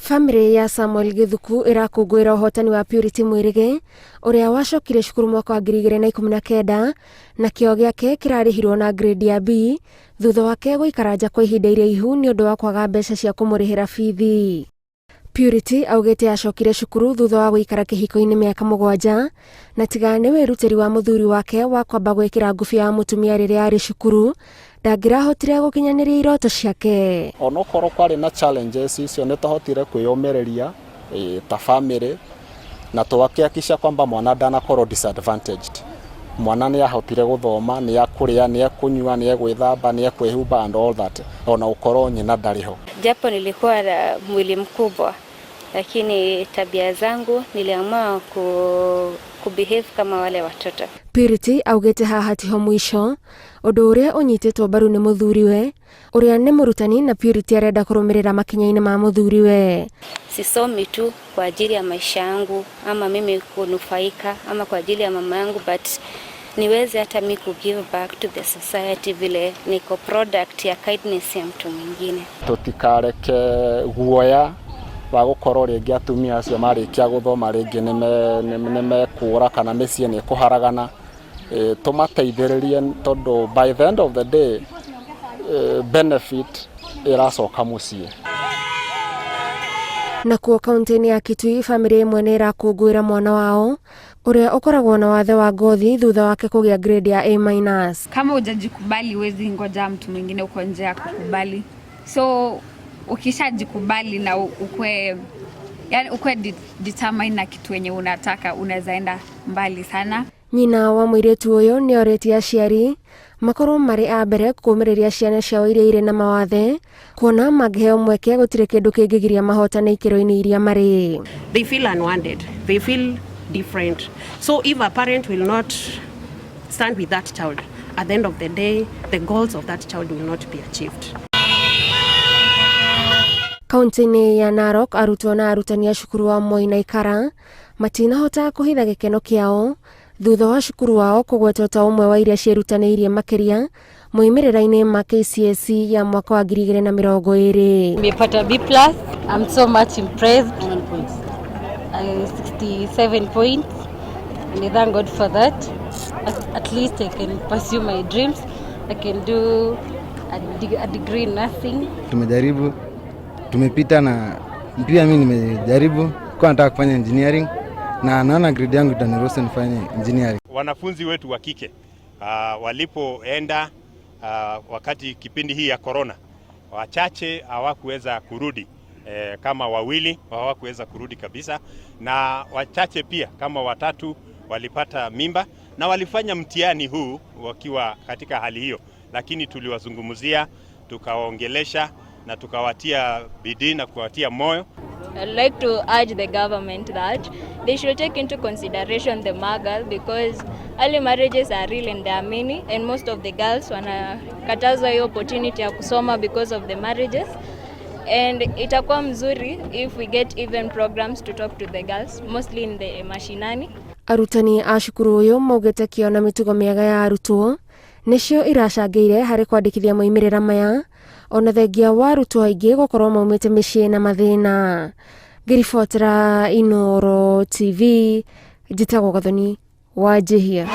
Bamĩrĩ ya Samuel Gĩthuku ĩrakũngũĩra ũhotani wa Purity Mwĩrĩgĩ ũrĩa wacokire cukuru mwaka wa 2019 na kĩo gĩake kĩrarĩhirwo na grade ya B thutha wake gũikara nja kwa ihinda iraihu nĩ ũndũ wa kwaga mbeca cia kũmũrĩhĩra bithi. Purity augĩte acokire cukuru thutha wa gũikara kĩhiko-inĩ mĩaka 7 na tiga nĩ wĩrutĩri wa mũthuri wake wa kwamba gwĩkĩra ngũbia ya mũtumia rĩrĩa arĩ cukuru ndangĩrahotire gũkinyanĩria iroto ciake. Onokorwo kwarĩ na challenges icio nĩ twahotire kwĩyũmĩrĩria ta family na twakĩhakikisha kwamba mwana ndanakorwo disadvantaged. Mwana nĩ ahotire gũthoma, nĩ ekũrĩa, nĩ ekũnyua, nĩ egwĩthamba, nĩ ekwĩhumba and all that, ona gũkorwo nyina ndarĩ ho. Japo nilikuwa na mwili mkubwa, lakini tabia zangu niliamua kubehave kama wale watoto. Purity augĩte haha tiho mũico, ũndũ ũrĩa ũnyitĩtwo mbaru nĩ mũthuriwe ũrĩa nĩ mũrutani na Purity arenda kũrũmĩrĩra makinya-inĩ ma mũthuriwe. Sisomi tu kwa ajili ya maisha yangu ama mimi kunufaika ama kwa ajili ya mama yangu, but niweze hata mi ku give back to the society vile niko product ya kindness ya mtu mwingine. Tũtikareke guoya wa gũkorwo rĩngĩ atumia acio marĩkia gũthoma rĩngĩ nĩ mekũra kana mĩciĩ nĩ ĩkũharagana. Tũmateithĩrĩrie tondũ by the end of the day benefit ĩracoka mũciĩ. Nakuo kaunti-inĩ ya Kitui bamĩrĩ ĩmwe nĩ ĩrakũngũĩra mwana wao ũrĩa ũkoragwo na wathe wa ngothi thutha wake kũgĩa grade ya A-. Kama hujajikubali huwezi ngoja mtu mwingine uko nje ya kukubali. So ukishajikubali na ukwe, yani ukwe determine na kitu yenye unataka, unaweza enda mbali sana. Nyina wa mũirĩtu ũyũ nĩ orĩtie aciari makorwo marĩ a mbere kũmĩrĩria ciana ciao iria irĩ na mawathe kuona mangĩheo mweke gũtirĩ kĩndũ kĩngĩgiria mahotane ikĩro-inĩ iria marĩ. They feel unwanted, they feel different. So if a parent will not stand with that child, at the end of the day, the goals of that child will not be achieved. Kaunti-inĩ ya Narok arutwo na arutani a cukuru wa Moi na Ikara matinahota kũhitha gĩkeno kĩao thutha wa cukuru wao kũgwetwo ta ũmwe wa iria ciĩrutanĩirie makĩria moimĩrĩra-inĩ ma KCSE ya mwaka wa 2020. Nimepata B plus. I'm so much impressed. 67 points. And I thank God for that. At least I can pursue my dreams. I can do a degree in nursing. Tumejaribu, tumepita na pia mimi nimejaribu kwa nataka kufanya engineering na naona grade yangu itaniruhusu nifanye engineering. Wanafunzi wetu wa kike walipoenda wakati kipindi hii ya corona, wachache hawakuweza kurudi, kama wawili hawakuweza kurudi kabisa, na wachache pia kama watatu walipata mimba na walifanya mtihani huu wakiwa katika hali hiyo, lakini tuliwazungumzia, tukawaongelesha na tukawatia bidii na kuwatia moyo. I'd like to urge the government that they should take into consideration the magal, because early marriages are real and there are many, and most of the girls wanakatazwa hiyo opportunity ya kusoma because of the marriages, and itakuwa mzuri if we get even programs to talk to the girls, mostly in the mashinani. Arutani a cukuru ũyũ maugĩte kĩo na mĩtugo mĩega ya arutwo nĩcio iracangĩire harĩ kwandĩkithia moimĩrĩra maya, ona thengia wa arutwo aingĩ gũkorwo maumĩte mĩciĩ na mathĩna. Ngĩribotera Inooro TV, njĩtagwo Gathoni wa Njihia.